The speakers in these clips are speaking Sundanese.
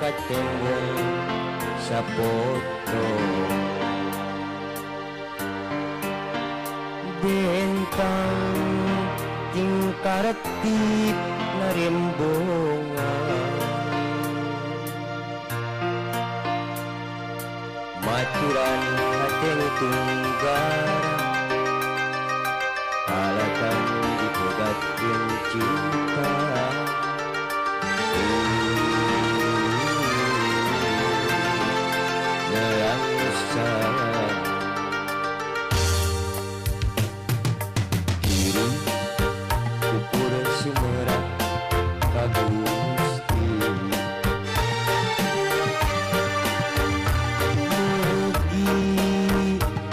Katenggong sapoto bentang tingkaretip narimbongan maturan hatenu tunggal alatan dipegatkeun cinta. Nelangsa kiri kukur sumerah ka Gusti mugi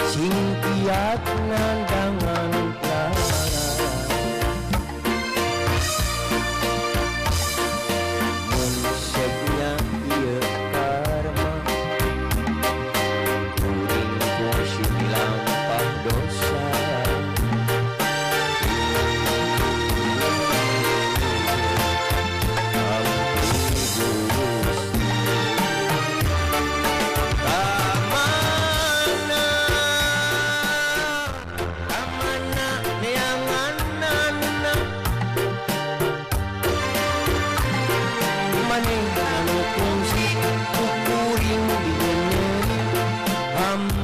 sing kiat nandangan lara mun segna ieu karma kuring kungsi lampah dosa. Hampura.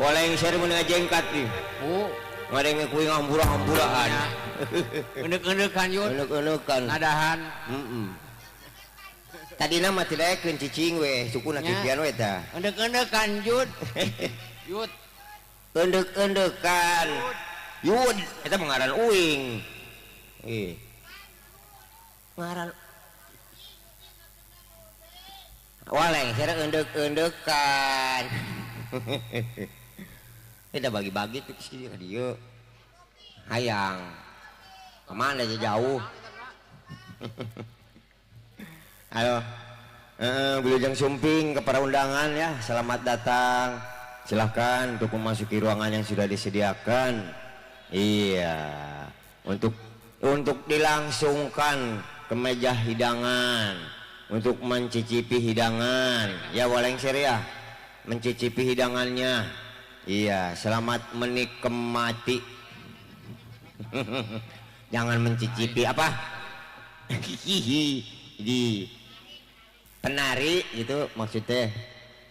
Walengser mun ngajengkat nih. Oh, ngadenge kuing hampura-hampuraan. Enek-enekan yun. Enek-enekan. Ngadahan. Heeh. Tadina mah teu daekeun cicing we, sukuna kipian we tah. Enek-enekan yun. Yud. Enek-enekan. Yud, eta mah ngaran uing. Ih. Ngaran walengser enek-enekan. Kita bagi-bagi tuh sih dia. Hayang. Kemana aja jauh. Halo. Wilujeng Sumping kepada undangan ya. Selamat datang. Silahkan untuk memasuki ruangan yang sudah disediakan. Iya. Untuk dilangsungkan ke meja hidangan, untuk mencicipi hidangan. Ya walengser ya. Mencicipi hidangannya. Iya, selamat menikmati. Jangan mencicipi apa? Di penari gitu maksudnya.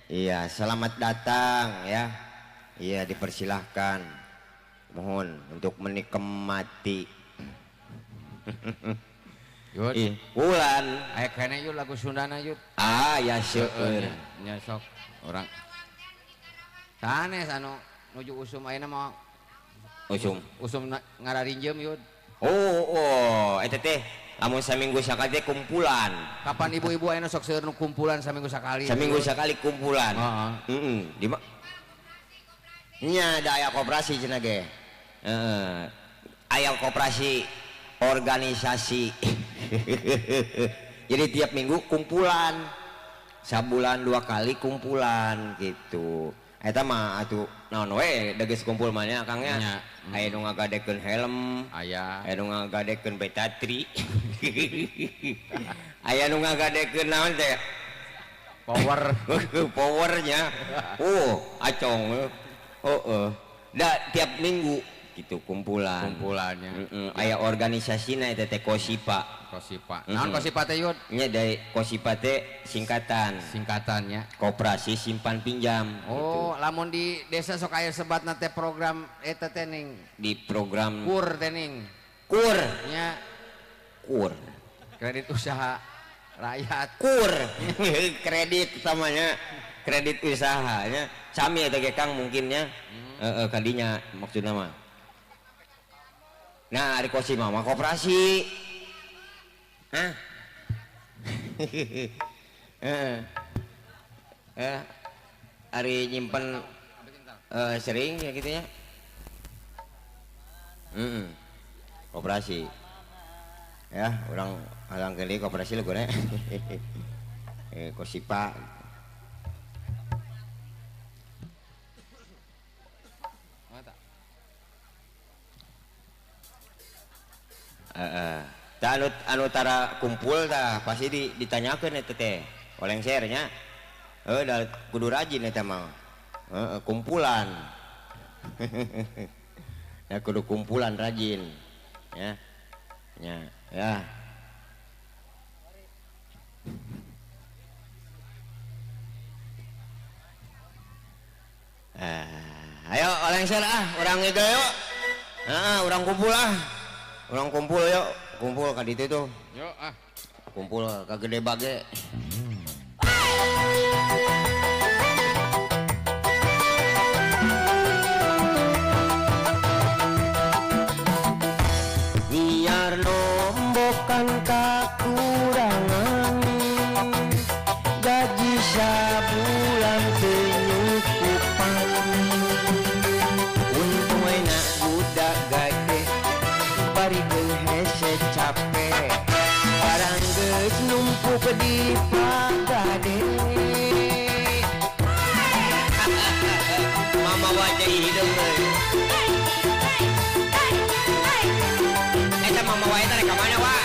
Iya, selamat datang ya. Iya, dipersilahkan. Mohon untuk menikmati. Yud. Ih, bulan. Aya kene yud lagu Sundana yud. Ah, ya seueur. Nya sok orang. Sanes anu nuju usum ayeuna mah usum. Usum ngararinjem yud. Oh, eta teh lamun saminggu sakali teh kumpulan. Kapan ibu-ibu ayeuna sok seueur nu kumpulan saminggu sakali. Saminggu sakali kumpulan. Heeh. Heeh. Di ma nya da aya koperasi cenah ge. Heeh. Aya koperasi organisasi. Jadi tiap minggu kumpulan. Sabulan 2 kali kumpulan gitu. Eta mah atuh naon we da geus kumpul mah nya Kang nya. Aya nu ngagadekeun helm, aya nu ngagadekeun betatri. Aya nu ngagadekeun naon teh? Power. Powernya. Oh, acong. Heeh. Da tiap minggu gitu kumpulan. Kumpulannya. Heeh, aya organisasina eta teh Kosipa. Kosipa. Naon Kosipa teh yud? Nya dari Kosipa teh singkatan. Singkatannya. Koperasi simpan pinjam. Oh, gitu. Lamun di desa sok aya sebatna teh program eta teh ning. Di program kur teh ning. Kur. Nya. Kur. Kredit usaha rakyat. Kur. Kredit utamanya. Kredit usahanya. Sami eta ge Kang mungkinnya. Heeh, kadinya maksudna mah. Nah, ari Kosipa mah koperasi. Hah? Ari nyimpen sering ya gitu ya. Koperasi. Ya, orang halang kali koperasi laguna. Kosipa. Tah anu tara kumpul tah pasti ditanyakeun eta teh walengser nya. Heuh da kudu rajin eta mah. Heeh, kumpulan. Ya kudu kumpulan rajin. Ya. Ya, ya. Ayo walengser ah, urang itu yuk. Heeh, urang kumpul ah. Urang kumpul yuk. Kumpul ka ditu tuh. Yo ah. Kumpul ka Gede Bage. Biar nombokan kakurangan, gaji sabulan teu nyukupan. Untung enak budak gade, bari geus hese capek, barang geus numpuk di pagade. Mama wajah hidung euy. Eta mama wae teh ka mana wa?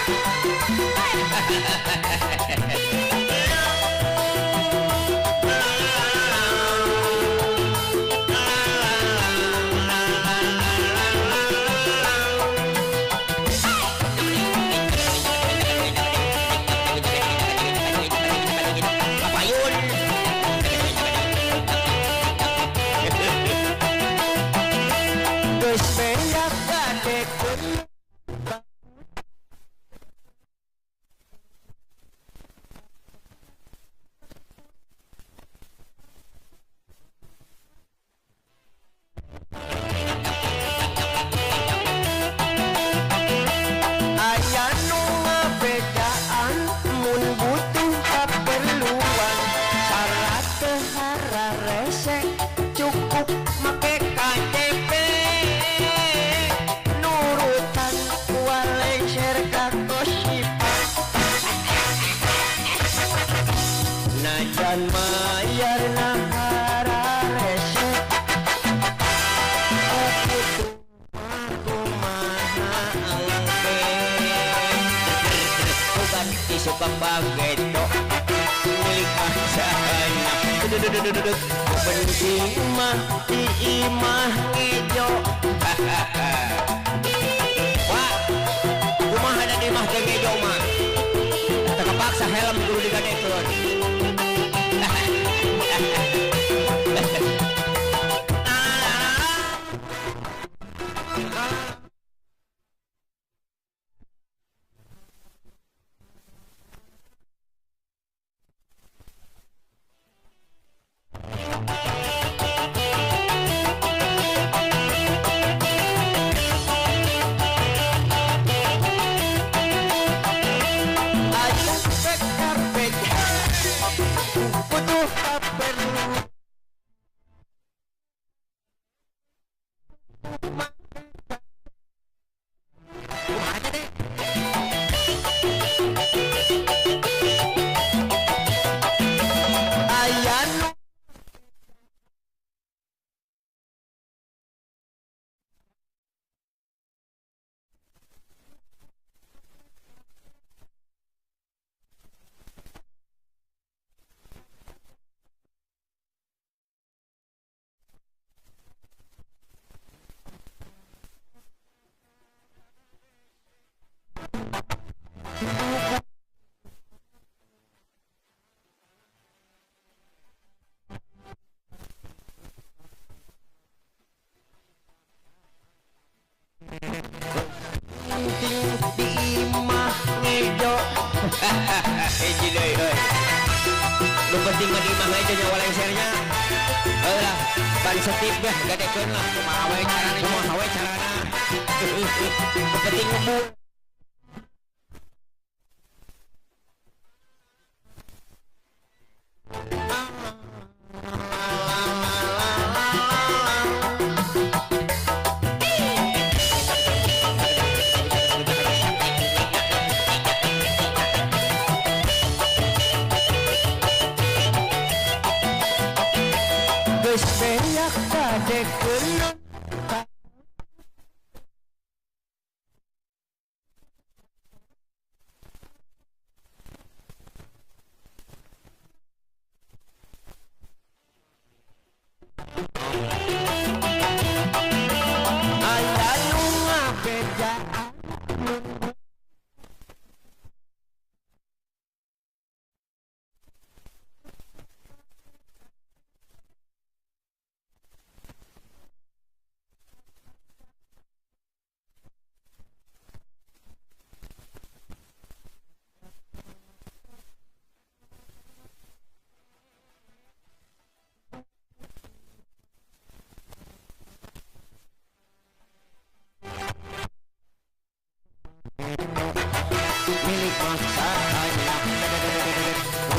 bageto milik maksana. Penting mah di imah ngejo. Wah, kumaha ada di imah teh ngejo mah. Terpaksa helm kudu digadekeun. Hiji deui euy. Nu penting mah di imah aja nyawa lengsernya. Heuh lah, ban setip deh gadekeun lah kumaha we carana, kumaha we carana. Nu penting ngebul.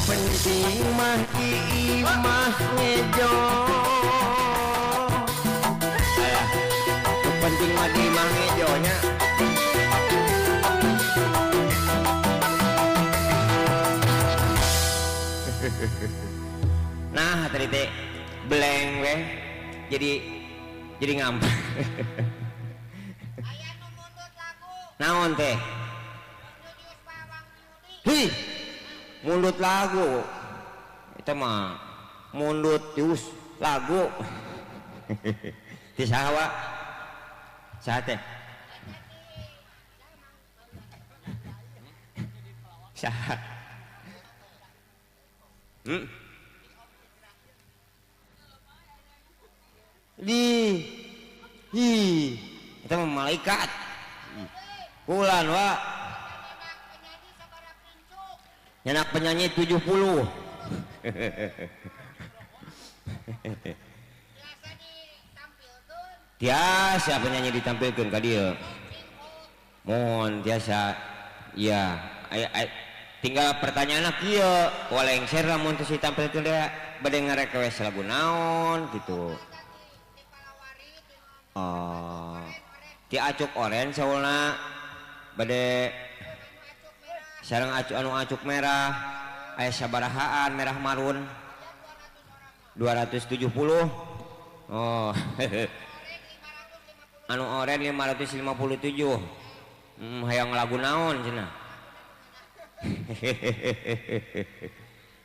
Penting mah di imah ngejo. Alah, penting mah di imah ngejonya. Nah, tadi teh blank weh. Jadi ngampar. Aya nu mundut lagu. Naon teh? Hi. Mundut lagu itu mah mundut jus lagu. Ti saha wa? Saha teh? Saha? Di hi itu mah malaikat. Kulan wa. Nyanak penyanyi 70. Tiasa penyanyi ditampilkan ka dieu. Mohon tiasa. Iya, tinggal pertanyaan kieu, walengser lamun teu ditampilkeun deui bade ngarequest lagu naon gitu. Oh, ti acuk oren saulna bade sareng acuk anu acuk merah aya sabarahaan merah marun 270. Oh. Anu oren 557. Hayang lagu naon cenah.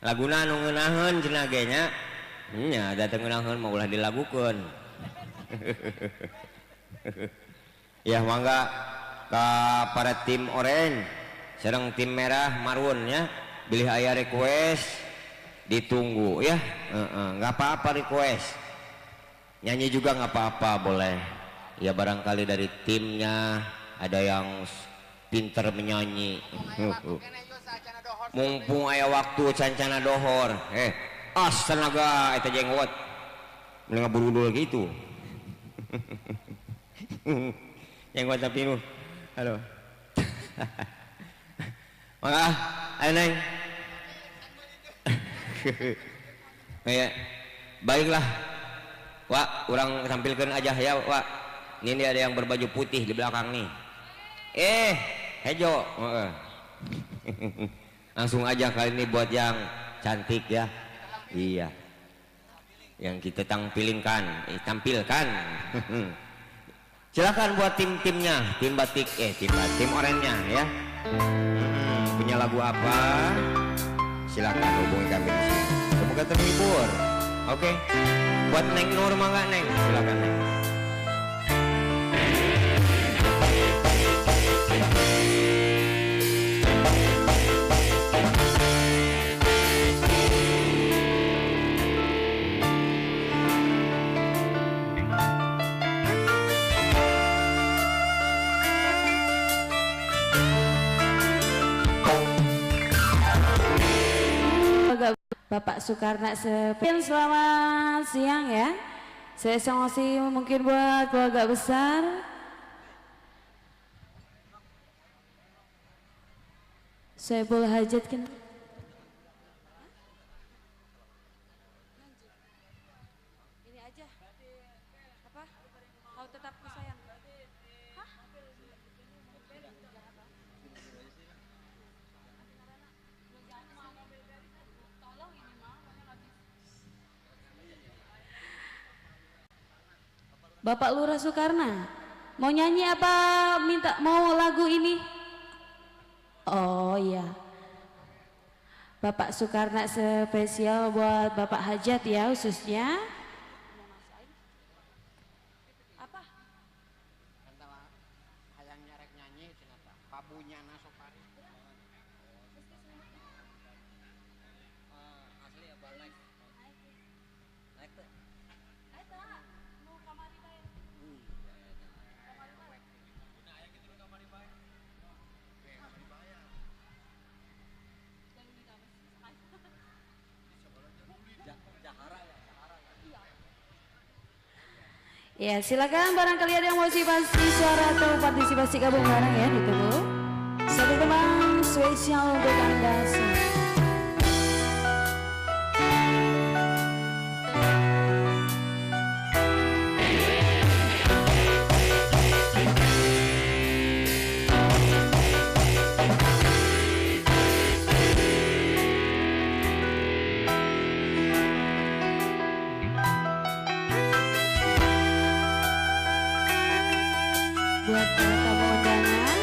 Laguna anu ngeunaheun cenah ge nya. Nya da teu ngeunaheun mah ulah dilagukeun. Ya mangga ka para tim oranye sareng tim merah marun ya. Bilih aya request ditunggu ya. Nggak apa-apa request. Nyanyi juga nggak apa-apa boleh. Ya barangkali dari timnya ada yang pinter menyanyi. Mumpung aya waktu cancana dohor. As tenaga eta jenggot. Mending ngaburudul gitu. Jenggot tapi nu. Halo. Mangga, ayo Neng. Ya, baiklah. Wak, urang tampilkan aja ya, Wak. Ini ada yang berbaju putih di belakang nih. Hejo. Langsung aja kali ini buat yang cantik ya. Iya. Yang kita tampilkan, tampilkan. Silakan buat tim-timnya, tim batik, tim oranye ya. Punya lagu apa? Silakan hubungi kami di sini. Semoga terhibur. Oke. Buat Neng Nur mangga Neng, silakan Neng. Bapak Soekarno sepian selamat siang ya. Saya emosi mungkin buat keluarga besar. Saya boleh hajat kan? Ini aja. Apa? Kau tetap ku sayang. Hah? Bapak Lurah Soekarno, mau nyanyi apa minta mau lagu ini? Oh iya. Bapak Soekarno spesial buat Bapak Hajat ya khususnya. Apa? Ya, silakan barangkali ada yang mau partisipasi suara atau partisipasi gabung bareng ya, ditunggu. Satu tembang spesial untuk Anda semua. Buat para tamu undangan.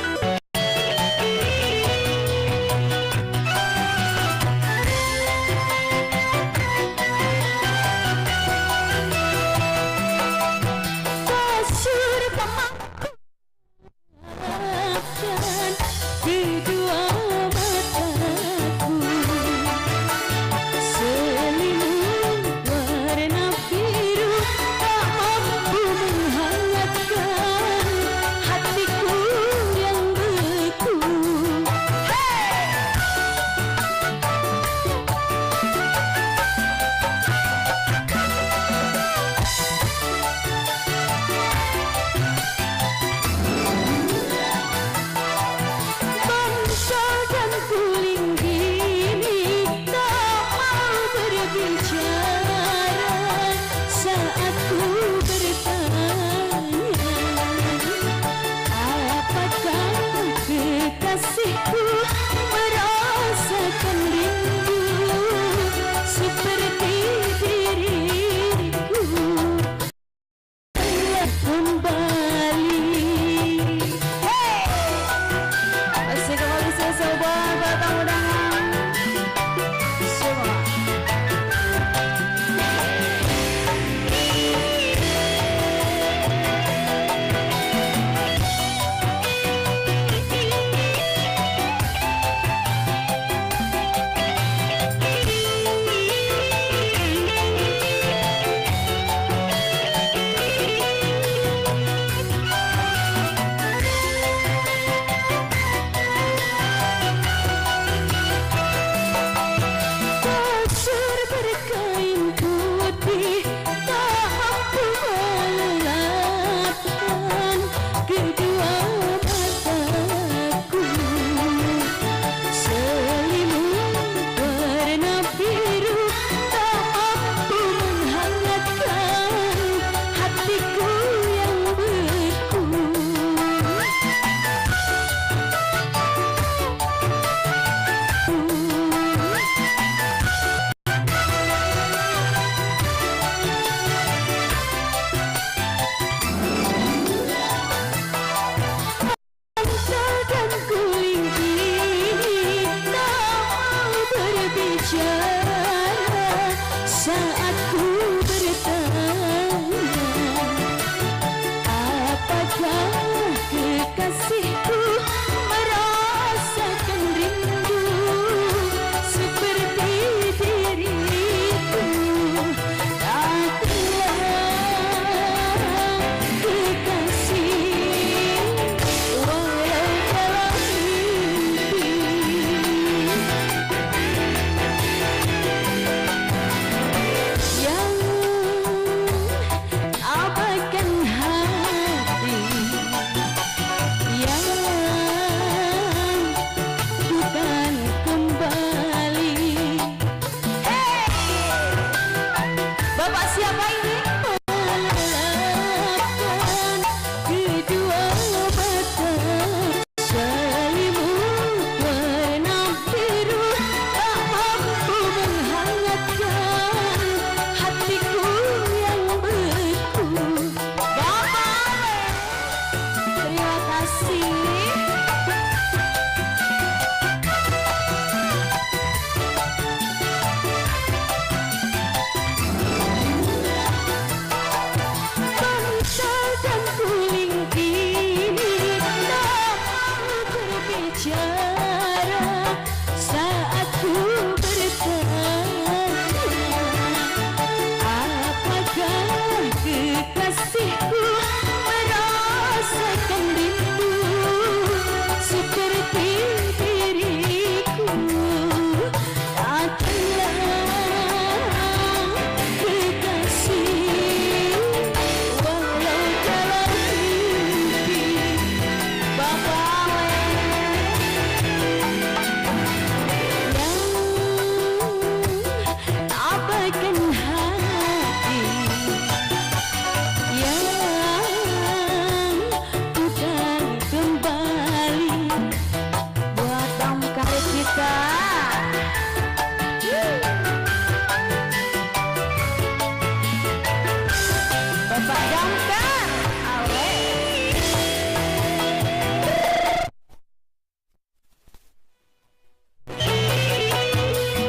Bapak Damkar Ale.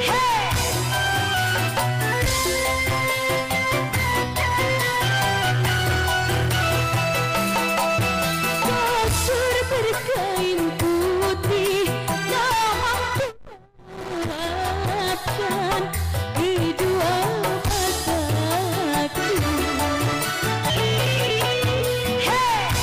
Hey. Kasur berkain putih tak mampu menguatkan kedua mataku. Hey.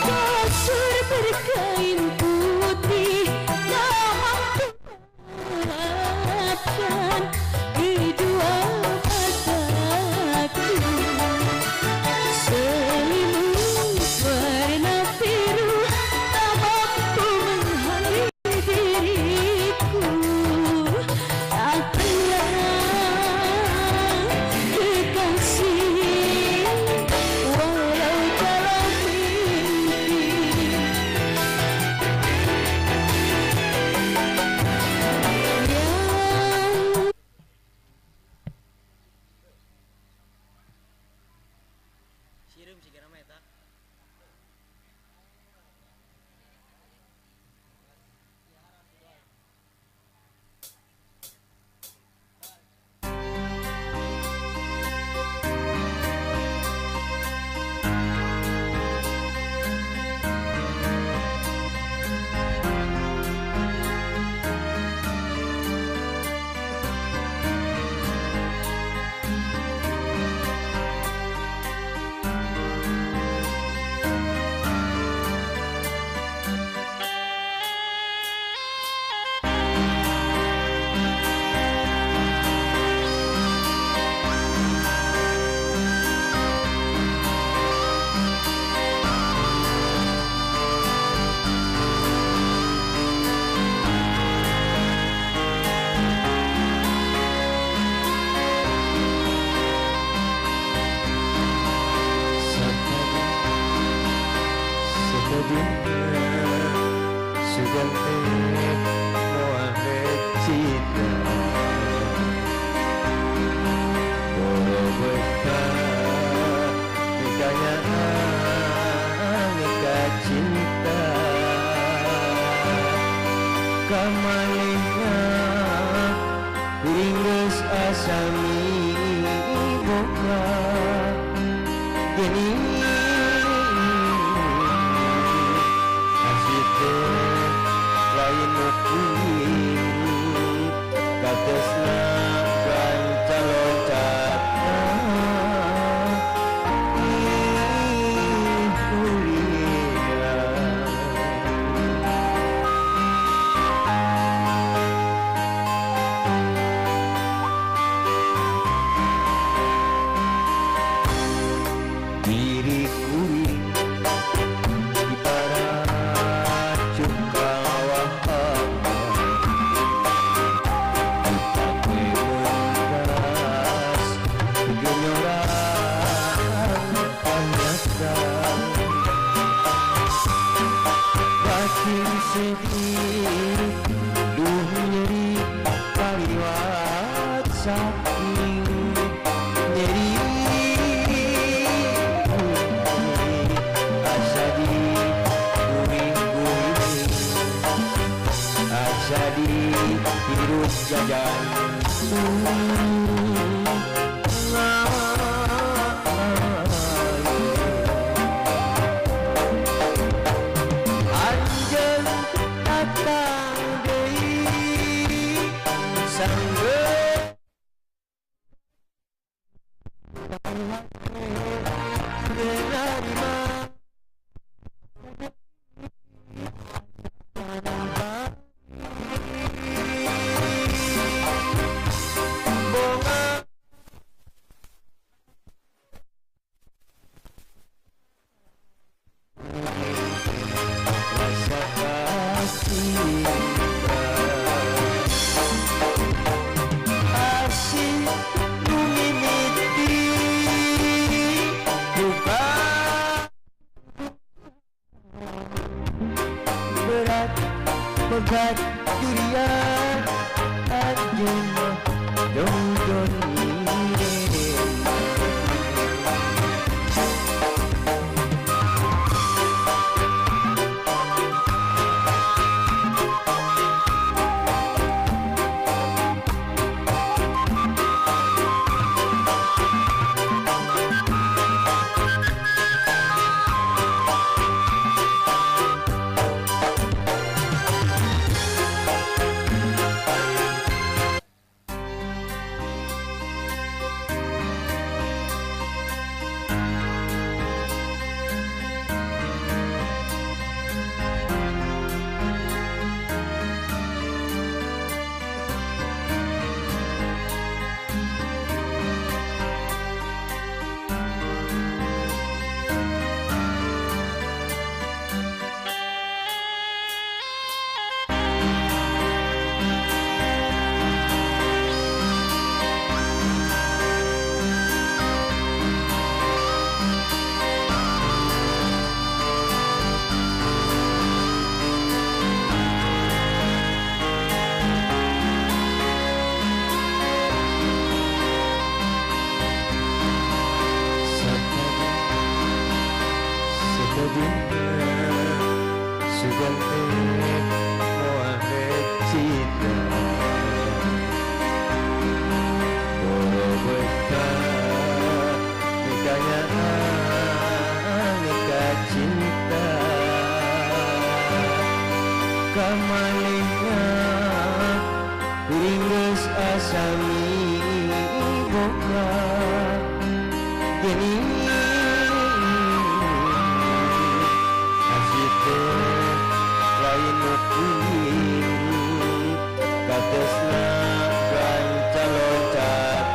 Kasur berkain putih tak mampu menguatkan kedua mataku. Selimut warna biru tak mampu menghalangi diriku. Tak tenang kekasih walau dalam mimpi. Yang Rasa kasih. Sami boga geni asih teh lain nu kuring katesna ganca loncat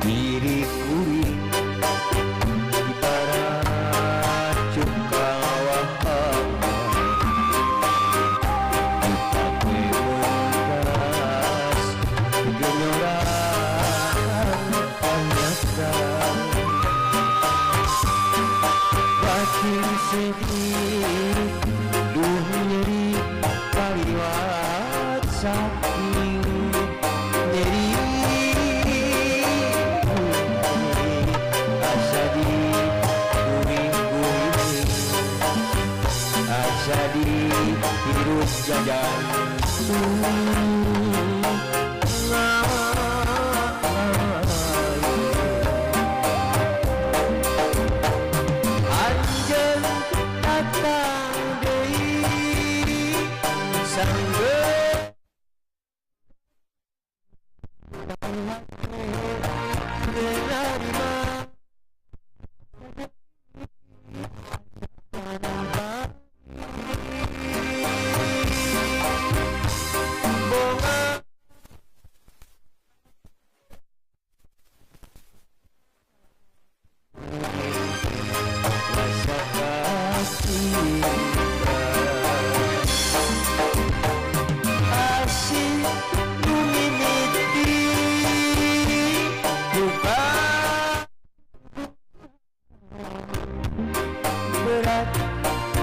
diri kuring ibarat cukawahan dipake mungkas genyoran panyakan batin sedih duh nyeri kaliwat saking nyeri jadi hidup jajan anjeun datang deui sanggeus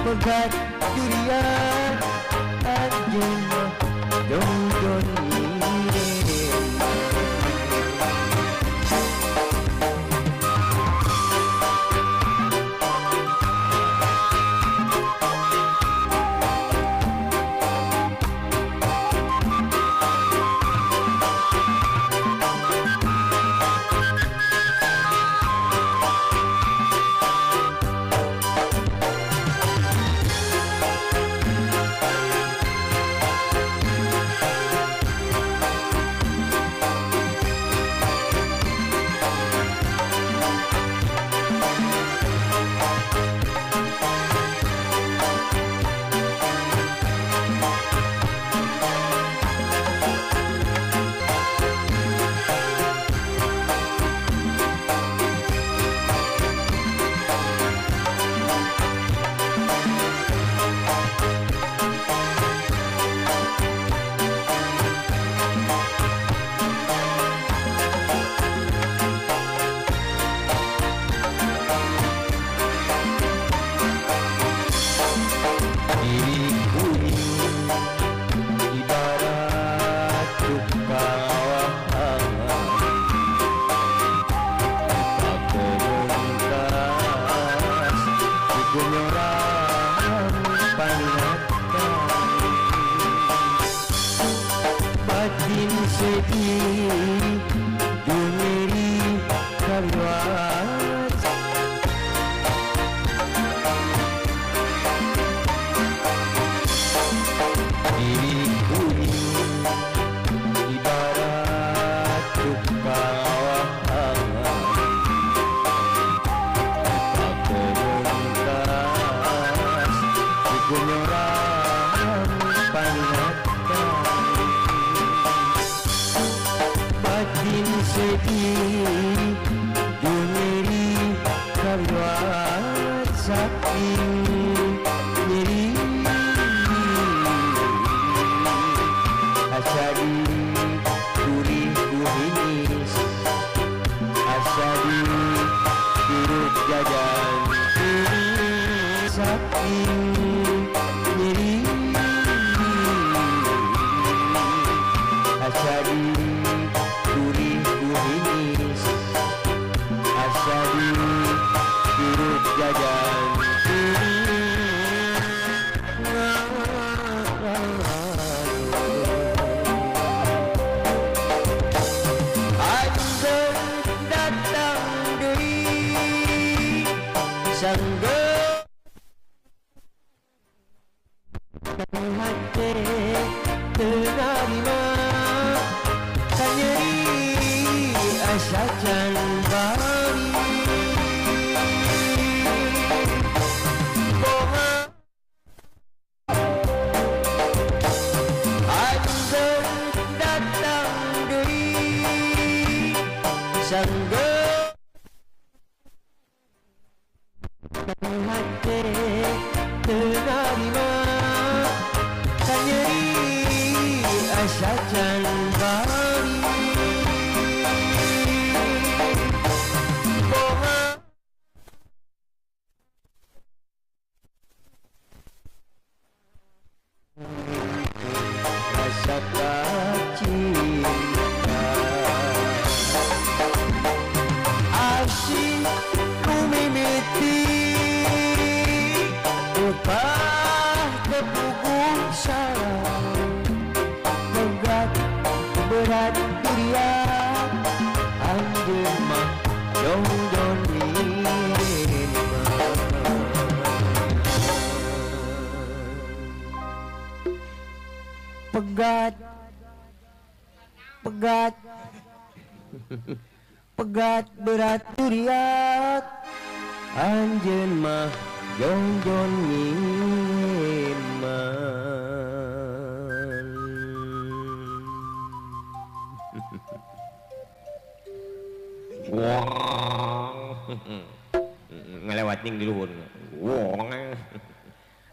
pegat durian anjeun dongdon batin sedih dunyeri kaliwat diri kuring ibarat cukawahan dipake mungkas digunyoran paninatan batin sedih dunyeri kaliwat saking nyeri asa di gurih guhinis asa di hirup jajan saking nyeri asa di gurih guhinis asa di hirup jajan. Sanggup hati terima kanyeri asa can bali rasa cinta asih kumimiti upah tepugu salah pegat berat durian anjeun mah jongjon pegat pegat pegat berat duriat anjeun mah jongjon ngiman. Wong ngelewat ning di luhur. Wong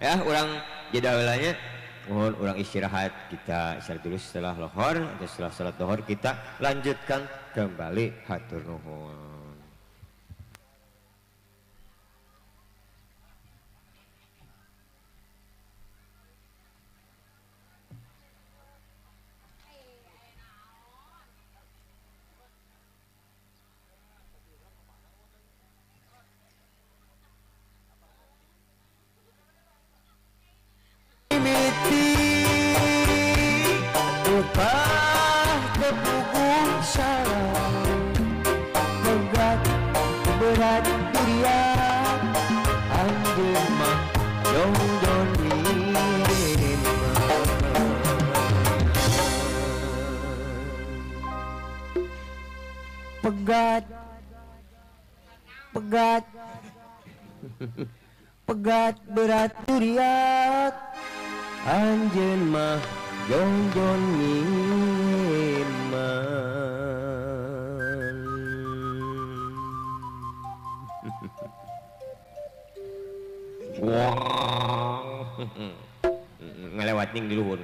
ya urang jeda heula. Mohon orang istirahat, kita istirahat dulu setelah lohor atau setelah salat lohor kita lanjutkan kembali. Hatur nuhun. Upah tepugu salah pegat berat durian anjeun mah jongjon pegat pegat pegat berat duriat anjeun mah jongjon ngiman. Wong ngelewat ning di luhur.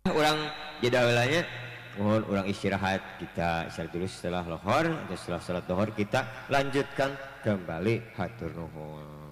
Orang jeda heula nya, mohon orang istirahat, kita istirahat dulu setelah lohor atau setelah salat lohor kita lanjutkan kembali. Hatur nuhun.